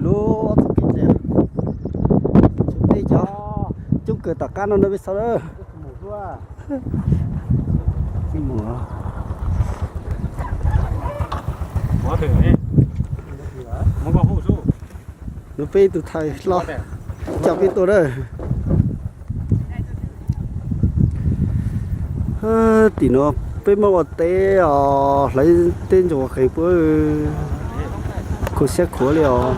Lub ob txoj kev tsev, tshuav tej cov coob kawg tom qab no no peb xauj lawm. Nws peb ib tug thais hlo coj peb tuaj na. Tim no peb muab ua teb os, hlawv teb ntsuag qees puab khuv siab khuav li os.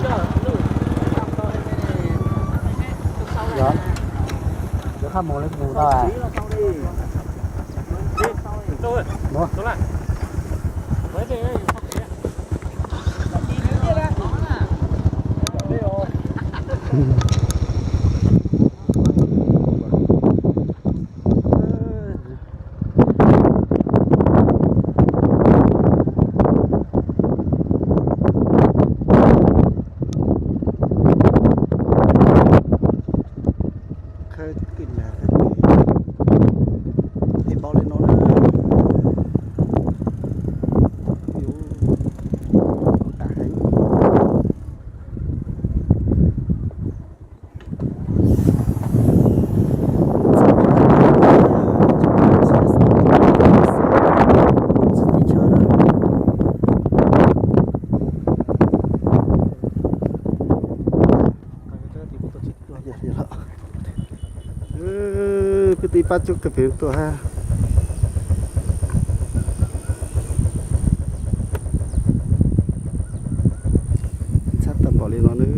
Khawb kwj nyag, es npaum li no na, yuav qab heev. Peb twb ib pab coob kawg pem tuaj hab. Txhab tawm npaum li no nawb.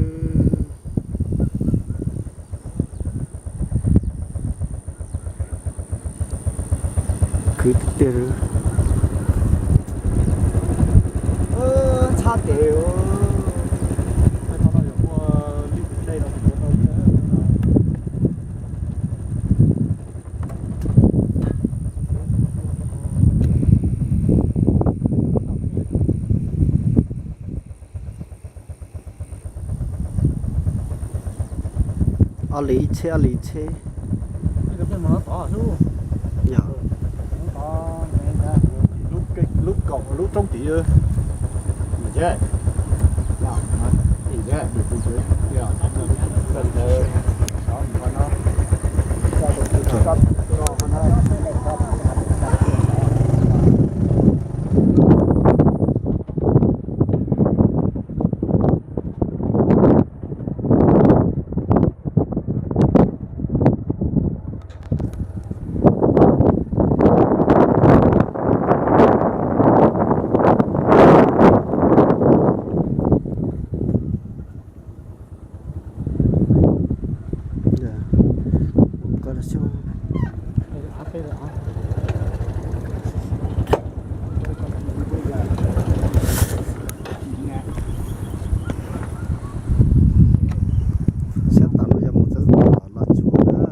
Khwv tiag tiag. Txhab tes. Ob li ib tsheb, ob li ib tsheb. Yog. Lub kaum lub roob tid. Sab tom no yog mus txog tom Los Tsuas na.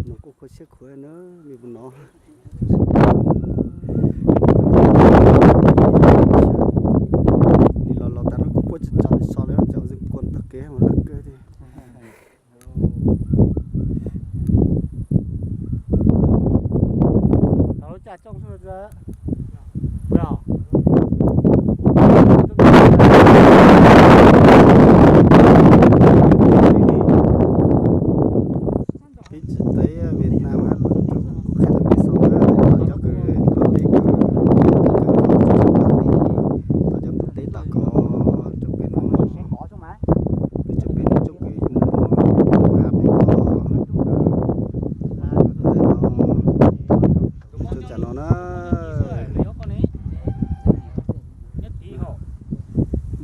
No kuj khuv siab khuav na, me pu no. Nim los los tas no kuj puab tsis tso li so li, ntawm zeej kuam tog kev mas laj kawg li. Ib tsis teb Vietnam hab, kuv qhia rau peb xaus na, tom cov kws luaj teb kws, kws kws kws kws kws kws, tom cov ntug teb tom ko, rau peb no, peb tsoom peb no tsoom kws muab, muab has peb ko, ntawm no, rau tsam no na.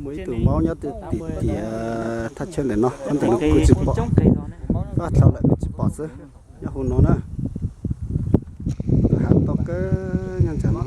Muaj ib tug maub nyob tim tiam thaj tsam ntawm no, ntawm no kuv tsis pom, pab dlhau lawm kuv tsis pom xwb, nyob hauv no na. Tus hav tau kawg nyob ntawm no.